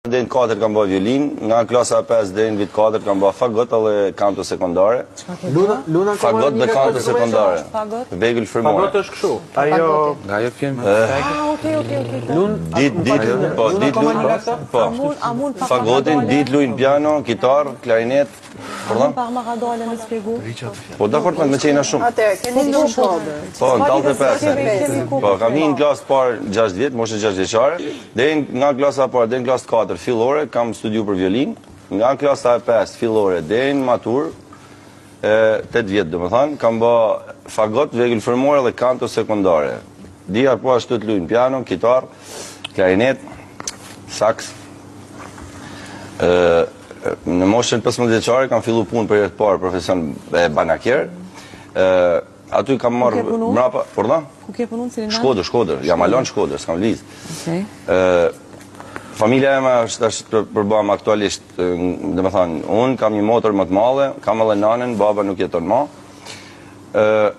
Deri në 4 kam bërë violinë, nga klasa e 5 deri në vit 4 kam bërë fagot edhe kanto sekondare. Luna, Luna ka Fagot dhe kanto sekondare. Fagot? Vegël frymore. Fagot është kështu. Ajo Nga ajo firmë. Ah, okej, okej, okej. Lun, Dit, dit, po, Luna dit ka marrë luajn, nga këto? po. A mund, a mund pak Fagotin, dit luajn piano, kitarë, klarinet, A mund pak ma ka dale me spjegu? Po dakord me qena shumë. Atëherë, keni në Shkodër. Po, në 85. Kemi ku. Po, kam një në klasë të parë 6 vjet, moshën 6 vjeçare, deri nga klasa e parë deri në klasë 4 fillore kam studiu për violinë, nga klasa e 5 fillore deri në matur, e 8 vjet domethënë, kam bë fagot, vegël frymore dhe kanto sekondare. Dija po ashtu të luajn piano, kitarë, klarinet, saks. Ë në moshën 15 vjeçare kam fillu punë për herë të parë profesion e banakier. Ë aty kam marrë ke punu? mbrapa, pardon? Ku ke punu në cilin vend? Shkodër, Shkodër, jam alon Shkodër, s'kam lviz. Okej. Ë familja ime është tash për- përbëm aktualisht, ë, domethënë, unë kam një motër më të madhe, kam edhe nanën, baba nuk jeton më. Ë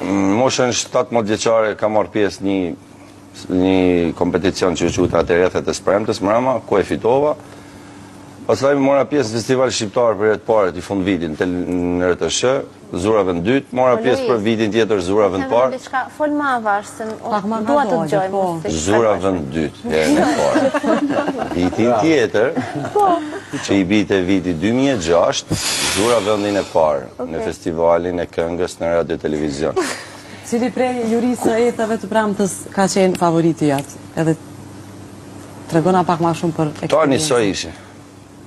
në moshën 17 vjeçare kam marrë pjesë një një kompeticion që u quajt atëherë Ethet e Spremtës mbrëma, ku e fitova. Pastaj mora pjesë në festival shqiptar për herë të parë të fund vitit në, tel- në RTSH, zura vend dytë, mora Po, pjesë për Luiz, vitin tjetër zura vend Them parë. diçka, fol më avash se Pak ma unë dua të ngadalë, dëgjoj. po. mos se Zura vend dytë, herën e parë. Vitin tjetër, që i bite viti 2006, zura vendin e parë në festivalin e këngës në radio televizion. Cili prej jurisë së etheve të premtës ka qenë favoriti jat? Edhe tregona pak ma shumë për Ta një soj ishe.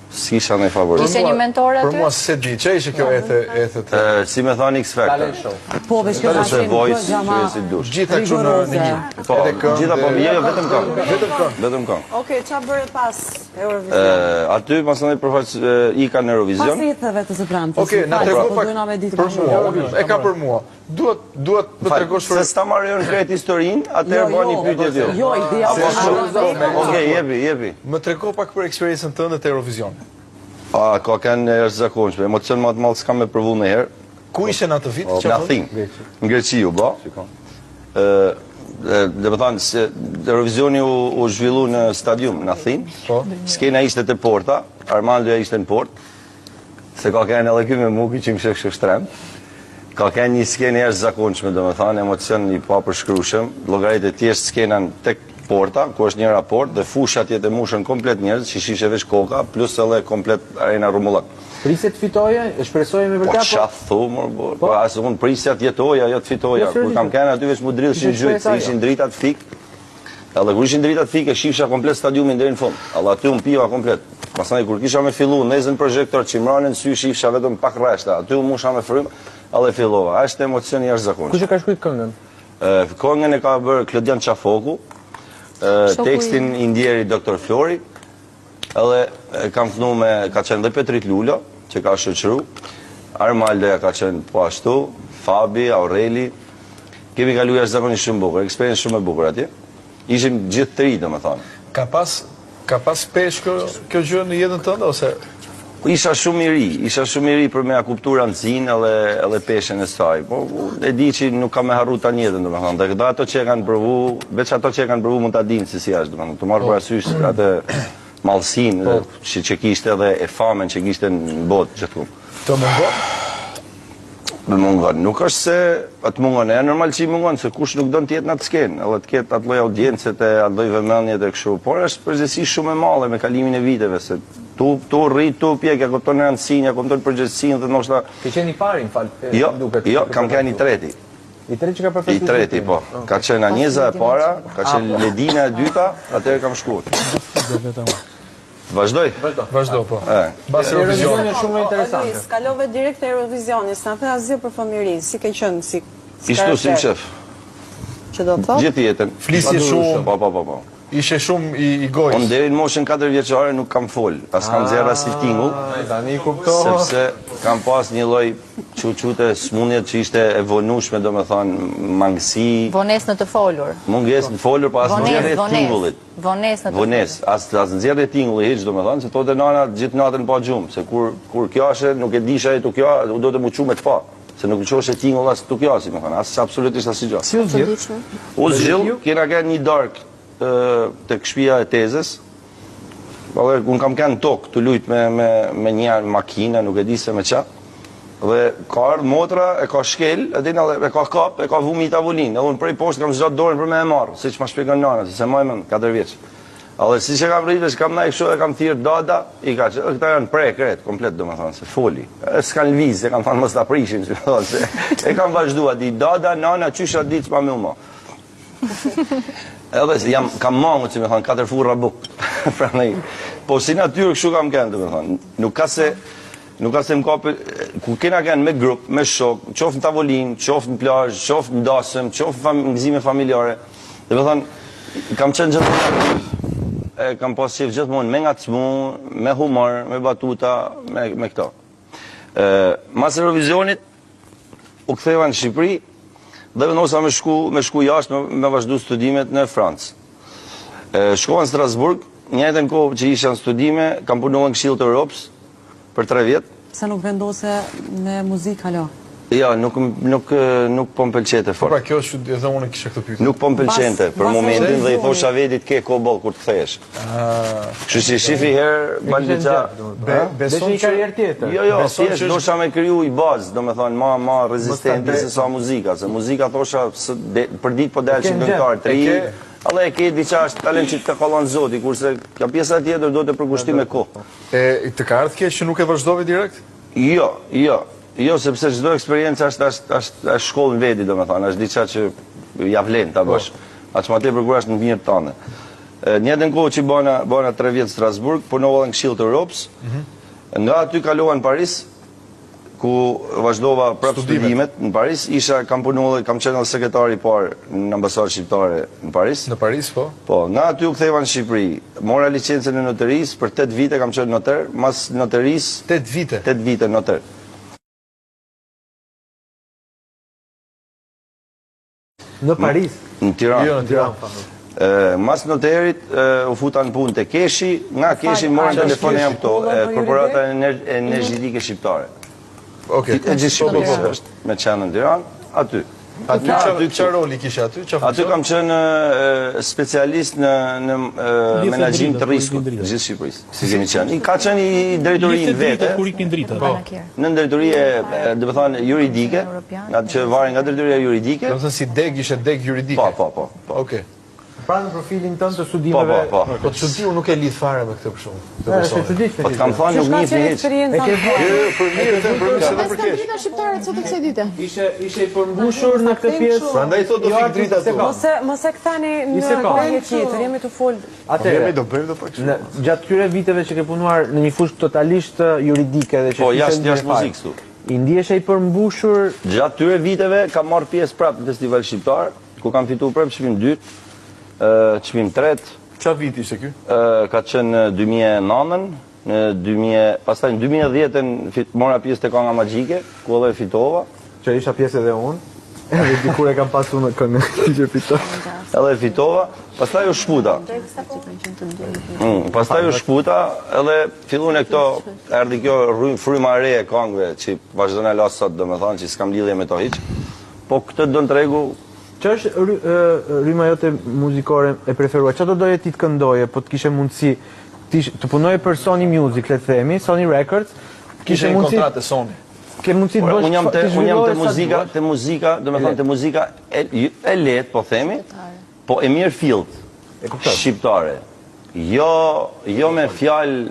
S'kisha me favorit. Kishe një mentor Për aty? mua se di, që ishe kjo ethe, ethe të... Ë, si me thonë X Factor. Talent show. Po, veç kjo ka Ose qenë Voice, goxha ma që si dush. Gjitha kështu në në një. Po, Edhe këngë gjitha po, dhe- jo, jo, vetëm këngë. Vetëm këngë. Vetëm këngë. Okej, qa bëre pas Eurovision? Ë, aty pastaj përfaq ë, ika në Eurovision. Pas etheve të së premtës. Okej, na më fal, trego po pak dojna me ditë për ma shumë. mua, unë- e ka për mua. Duhet duhet të Fal, tregosh Se për s'ta marrë unë krejt historinë, atëherë Jo, bani jo. pyetje ti. Jo, ideja Apo është- kështu? Okej, jepi, jepi. më trego pak për eksperiencën tënde të Eurovisionit. A, ka qenë e jashtëzakonshme. Emocion më të madh s'kam me provu ndonjëherë. Ku ishe në atë vit? Në Që Athinë. Në Greqi u bë. Ë, dhe më thanë, se Eurovisioni u, u zhvillu në stadium në Athinë. Po. Skena ishte te porta, Armandoja ishte në port. Se ka qenë edhe ky me mu, ky që më kishte kështu shtrem. Ka qenë një skenë e jashtëzakonshme, domethënë, emocion i papërshkrueshëm. Llogarit e thjesht skena në tek porta, ku është një raport dhe fusha atje të mushën komplet njerëz që shishe veç koka, plus edhe komplet arena rrumullak. Priset të fitoje, e shpresoje me Po vërtet, qa thu, mor, bo, po as unë prisja të jetoja, jo të fitoja. Jo, Kur kam qenë aty veç mu drill Ishte ishin gjujt, shpresa se ishin dritat fik. Edhe kur ishin dritat fik e shifsha komplet stadiumin deri në fund. Edhe aty unë piva komplet. Pastaj kur kisha me fillu ndezën projektor që mranë në sy shifsha vetëm pak rreshta. Aty u musha me frymë, edhe fillova. Është emocion i jashtëzakonshëm. Kush e ka shkruar këngën? Ë, Këngën e ka bërë Klodian Qafoku, ë, Shoku i- tekstin i ndjeri Dr. Flori, edhe e, kam thënu me, ka qenë dhe Petrit Lulo, që ka shoqëru, Armaldoja ka qenë po ashtu, Fabi, Aureli, kemi kalu jashtëzakonisht shumë bukur, eksperiencë shumë e bukur atje. Ishim gjithë të ri, domethënë. Ka pas ka pas peshë kjo, kjo gjë në jetën tënde ose Isha shumë i ri, isha shumë i ri për me ja kuptu rëndësinë edhe edhe peshën e saj. Po unë e di që nuk kam me harru tani jetën, domethënë. Dhe këta ato që e kanë provu, veç ato që e kanë provu mund ta dinë se si është, domethënë. Të marrë parasysh atë madhësinë dhe që, që kishte edhe e famën që kishte në botë gjithkund. të mungon? Më mungon. Nuk është se atë mungon, e normal që i mungon, se kush nuk don të jetë në atë skenë, edhe të ketë atë lloj audience të atë lloj vëmendje të kështu, por është përgjegjësi shumë e madhe me kalimin e viteve se tu tu rrit, tu pjek, ja kupton rëndësinë, ja kupton përgjegjësinë dhe ndoshta Ke qenë i pari, më fal, e, jo, më duket. jo, kam qenë i treti. I treti që ka I përfaqësuar. treti, po. Ka qenë Anjeza e para, ka qenë Ledina e dyta, atëherë kam shkuar. Vazhdoj. Vazhdo po. E. Mbas Eurovisioni Eurovisionit. është shumë O, interesante. Luis, kalove direkt te Eurovisioni, s'na the asgjë për fëmijërinë, si ke qenë, si si Ishtu si karakter? më shef. Që do të thotë? Gjithë jetën. Flisje shumë. Po, po, po, po. Ishe shumë i, i gojës. Unë deri në moshën 4 vjeçare nuk kam fol, as kam nxjerrë as si tingull. Tani kuptova. Sepse kam pas një lloj që qute sëmundje që ishte e vonueshme, domethënë mangësi, Vonesë në të folur. mungesë në folur, po as Vonesë, nxjerrje vonesë. tingullit. Vonesë në të Vonesë, as as nxjerrje tingulli hiç, domethënë, se thotë nana gjithë natën pa gjumë, se kur kur kjashe nuk e disha e tu kja, u do të mu çu me të pa, se nuk çoshte tingull as tu kja, si më thonë, as absolutisht asnjë gjë. Si u zgjidh? U zgjidh, kena qenë një darkë ë, tek shtëpia e tezës. Edhe unë kam qenë në tokë tu lujt me me me një makinë, nuk e di se me ça. Dhe ka ardhë motra, e ka shkel, e din edhe e ka kap, e ka vu mi tavolinë. Edhe unë prej poshtë kam zgjat dorën për me e marrë, siç ma shpjegon nana, se s'e maj mend, 4 vjeç. Edhe siç e kam rrit, veç kam nejt kështu e kam thirrë dada, i ka që, këta janë pre krejt, komplet domethënë, se foli. E s'kanë lviz, e kanë thanë mos ta prishim, si me thonë, se e kam vazhdu, a di dada, nana, qysh atë ditë s'ma myll mo. Edhe se jam, kam mangut, si me thonë, katër furra bukë. Prandaj, po si natyrë kështu kam qenë, domethënë. Nuk ka se, nuk ka se më ka, ku kena qenë me grup, me shok, qoftë në tavolinë, qoftë në plazh, qoftë në dasëm, qoftë në fam, gëzime familjare. Domethënë, kam qenë gjithmonë e kam pas qejf gjithmonë me ngacmu, me humor, me batuta, me, me këto. Ë, mas Eurovizionit u ktheva në Shqipëri dhe vendosa me shku, me shku jashtë me, me vazhdu studimet në Francë. E, shkova në Strasburg, njëjtën kohë që isha në studime, kam punuar në Këshill të Europës për 3 vjet. Pse nuk vendose me muzikë hala? Jo, nuk nuk nuk po më pëlqente Po fort. pra kjo është edhe unë kisha këtë pyetje. Nuk po më pëlqente për Mbas momentin dhe i Eurovizionit. thosha vedit ke kohë boll kur të kthehesh. Kështu që shifi herë ban kishe në diçka. xhep, domethënë. Be, Deshe beson një që karrierë tjetër. Jo, jo, Beson thjesht që është- dosha me kriju i bazë, domethënë ma ma rezistente be- se sa muzika, se muzika thosha së, de, për ditë po del ke që në këngëtar xhep. të ri, E ke- Alla e ke diçka është talent që të kallon Zoti, kurse kjo pjesa tjetër do të përkushtim me kohë. E të ka ardhur keq që nuk e vazhdove direkt? Jo, jo. Jo, sepse çdo eksperiencë është është është është shkollë në veti, domethënë, është diçka që ja vlen ta bësh. Aq më tepër kur është në mirë tënde. E, Në njëjtën kohë që bana bana 3 vjet në Strasburg, punova në Këshill të Europës. Nga aty kalova në Paris, ku vazhdova prapë Studimet. studimet në Paris. Isha kam punuar, kam qenë edhe sekretari i parë në ambasadën shqiptare në Paris. Në Paris, po. Po, nga aty u ktheva në Shqipëri. Mora licencën e noterisë, për 8 vite kam qenë noter, mas noterisë 8 vite. 8 vite noter. Në Paris. Në Tiranë. Jo, në Tiranë. E, mas noterit e, u futa në punë te Keshi, nga Keshi Fal, morën a, telefon e jam këto, Shkollën e, për Korporata Ener- Energjetike Shqiptare. Okej. E gjithë Po, po, Shqipërisë po. është me qenë në Tiranë, aty. Aty Nga çfarë aty çfarë roli kishe aty? Çfarë Aty kam qenë e, specialist në në e, Lidhte menaxhim dritat, të kur riskut, iknin dritat. gjithë Shqipërisë. Si kemi qenë. I ka qenë i drejtori Lidhte në vete. dritat kur iknin dritat. Po. Në drejtori e, e, do të thonë juridike, nga që varin nga drejtoria juridike. Do të thënë si deg ishte deg juridike. Po, po, po, po. Okej. Pra në profilin tënd të Po, studimeve. po, po. Po çudi unë nuk e lidh fare me këtë për shembull. Këtë Është e personin. çuditshme. Po të kam thënë Qysh nuk ka njihni qenë hiç. eksperienca? E ke në Jo, jo, për mirë, them për mirë, se dhe për S'kan keq. drita shqiptarët sot e kësaj dite. Ishe ishe i përmbushur në këtë pjesë. Prandaj thotë do Jo, fik artist drita se tu. ka. Mos e mos e ktheni I në se ka. kohë tjetër, jemi të fol Atëherë, Jemi do bëjmë do pak kështu. Në, gjatë këtyre viteve që ke punuar në një fushë totalisht eh, juridike dhe që Po, s'kishte jashtë- lidhje jashtë fare, muzikës tu. I ndiheshe i përmbushur Gjatë këtyre viteve kam marrë pjesë prapë në festival shqiptar, ku kam fituar prapë çmim dytë, ë, çmim tretë, Çfarë viti ishte ky? ë, ka qenë në 2009-ën, në 2000, pastaj në 2010-ën fit- mora pjesë te Kënga Magjike, ku edhe fitova. që isha pjesë edhe unë, edhe dikur e kam pasur në këngë që fitoj. Edhe fitova, pastaj u shputa. Mm, pastaj u shputa, edhe fillun e këto, erdhi kjo rrym, fryma e re e këngëve që vazhdon e la sot, domethënë që s'kam lidhje me to hiç. Po këtë do në tregu, Që është ry, ë, rryma jote muzikore e preferuar? Çfarë do doje ti të këndoje, po të kishe mundësi të ish- të punoje për Sony Music, le të themi, Sony Records, Kishe një kontratë e Sony. ke mundësi të Ora, bësh unë jam te të unë jam te zhvillohesh sa muzika, duash. te muzika, domethënë te muzika e, e lehtë, po themi, po e mirë fillt. E kuptoj. Shqiptare. Jo, jo me fjalë,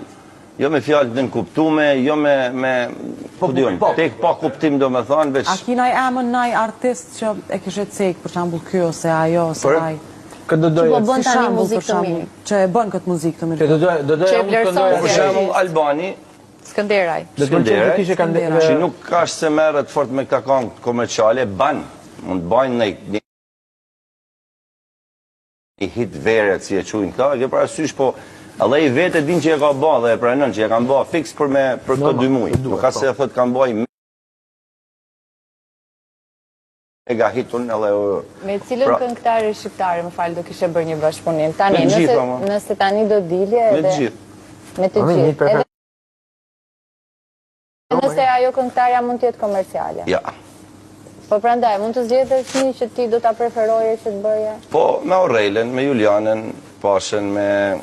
jo me fjalë të nënkuptume, jo me me po di unë, po. tek pa kuptim domethënë veç A ki naj emër, naj artist që e kishe cek, për shembull ky ose ajo ose Për? ai. Këtë do Që doje. po bën Si tani shembull, muzikë për të shembull, mirë. që e bën këtë muzikë të Që mirë. do doje, do doje Që e unë të vlerëson këndoja. Po për si shembull Albani, Skënderaj. Do të pëlqente Skënderaj, të kishe kanë që nuk ka se merret fort me këta këngë komerciale, ban, mund të bajnë një një një hit vere, si e quajnë këta, e ke parasysh, po edhe i vetë e din që e ka ba dhe e pranon që e kanë ba fiks për me për këto Normal, dy muaj. e duhet, Nuk ka po. se e thot kanë ba i mega hitun edhe u- Me cilën Pra- këngëtare shqiptare, më fal, do kishe bërë një bashkëpunim? Tani, Me të nëse gjitha, ma. nëse tani do dilje me edhe të gjithë. me të Amin, një gjithë. prefer- Edhe nëse ajo këngëtarja mund të jetë komerciale. Ja. Po prandaj, mund të zgjedhësh një që ti do ta preferoje që të bëje? Po me Aurelën, me Julianën, Pashën, me